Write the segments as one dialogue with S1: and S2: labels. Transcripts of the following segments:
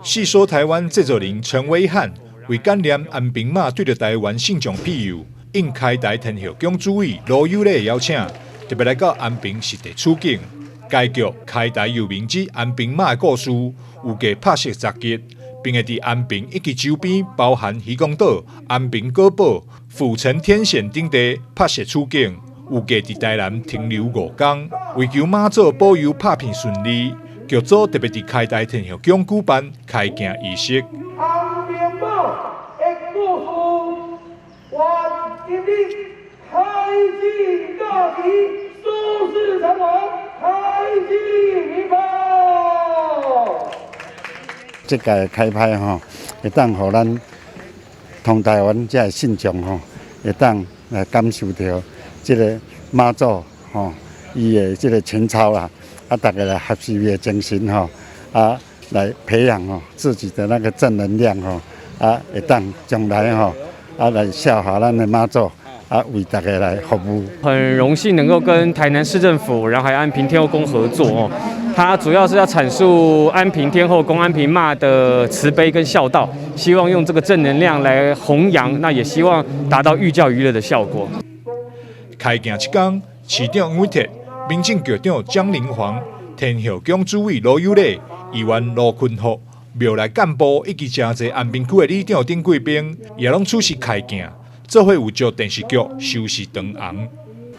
S1: 戲說台灣製作人陳威漢為感念安平媽對著台灣信眾庇佑，應開台天后宮主委盧有禮的邀請，特別來到安平實地取景。該劇《開台遊民之安平媽的故事》預計拍攝10日，並會佇安平以及周邊，包含漁光島、安平古堡、府城天險等地拍攝取景。預計佇台南停留5工，為求媽祖保佑拍片順利，劇組特別佇開台天后宮舉辦開鏡儀式。
S2: 安平媽的故事，願今日開鏡大吉，收視長虹，開鏡明寶。
S3: 這屆開拍吼，會當予咱同台灣這个信眾吼，會當來感受著這个媽祖吼，伊的這个情操啦，啊，大家來學習伊的精神吼，啊，來培養吼自己的那個正能量吼，啊，會當將來吼，啊，來效法咱的媽祖，啊，為大家來服務。
S4: 很榮幸能夠跟台南市政府，然後還有安平天後宮合作哦。它主要是要闡述安平天後宮安平媽的慈悲跟孝道，希望用這個正能量來弘揚，那也希望達到寓教於樂的效果。
S1: 開鏡這工，市長黃偉哲、民政局長江靈煌、天后宮主委盧有禮、議員盧坤福、廟內幹部以及誠濟安平區的里長等貴賓，也攏出席開鏡，做伙為著電視劇收視長紅。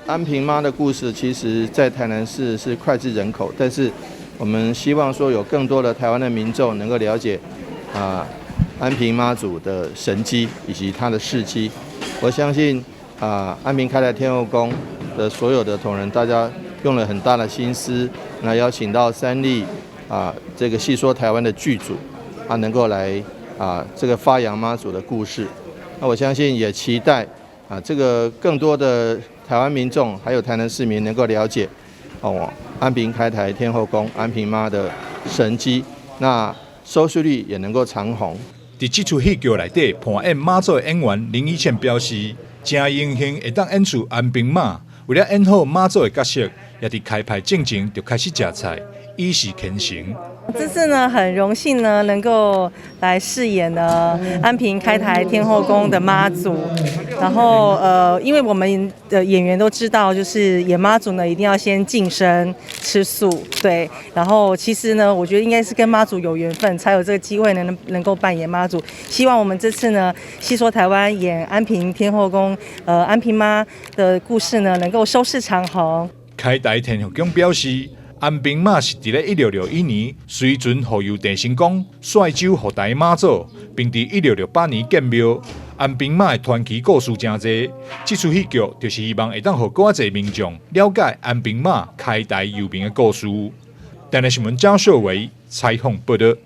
S5: 安平媽的故事，其實在台南市是膾炙人口，但是我們希望說有更多的台灣的民眾能夠了解啊安平媽祖的神蹟以及她的事蹟。我相信啊安平開台天後宮的所有的同仁，大家用了很大的心思，那邀請到三立啊這個戲說台灣的劇組啊能夠來啊這個發揚媽祖的故事。那我相信也期待啊這個更多的台灣民眾還有台南市民能夠了解哦安平開台天後宮安平媽的神蹟，那收視率也能夠長紅。
S1: 佇這齣戲劇內底扮演媽祖的演員林以倩表示，誠榮幸會當演出安平媽，為了演好媽祖的角色，也佇開拍進前就開始食菜，以示虔誠。
S6: 這次呢，很榮幸呢，能夠來飾演呢安平開台天後宮的媽祖。然後因為我們的演員都知道，就是演媽祖呢，一定要先淨身吃素，對。然後其實呢，我覺得應該是跟媽祖有緣分，才有這個機會能夠扮演媽祖。希望我們這次呢，戲說台灣演安平天後宮，安平媽的故事呢，能夠收視長虹。
S1: 開台天後宮表示，安平媽是佇咧1661年隨船護佑鄭成功，率州護台媽祖，並佇1668年建廟。安平媽的傳奇故事誠濟，這齣戲劇就是希望會當予閣較濟民眾了解安平媽開台遊民的故事。台南新聞張秀維採訪報導。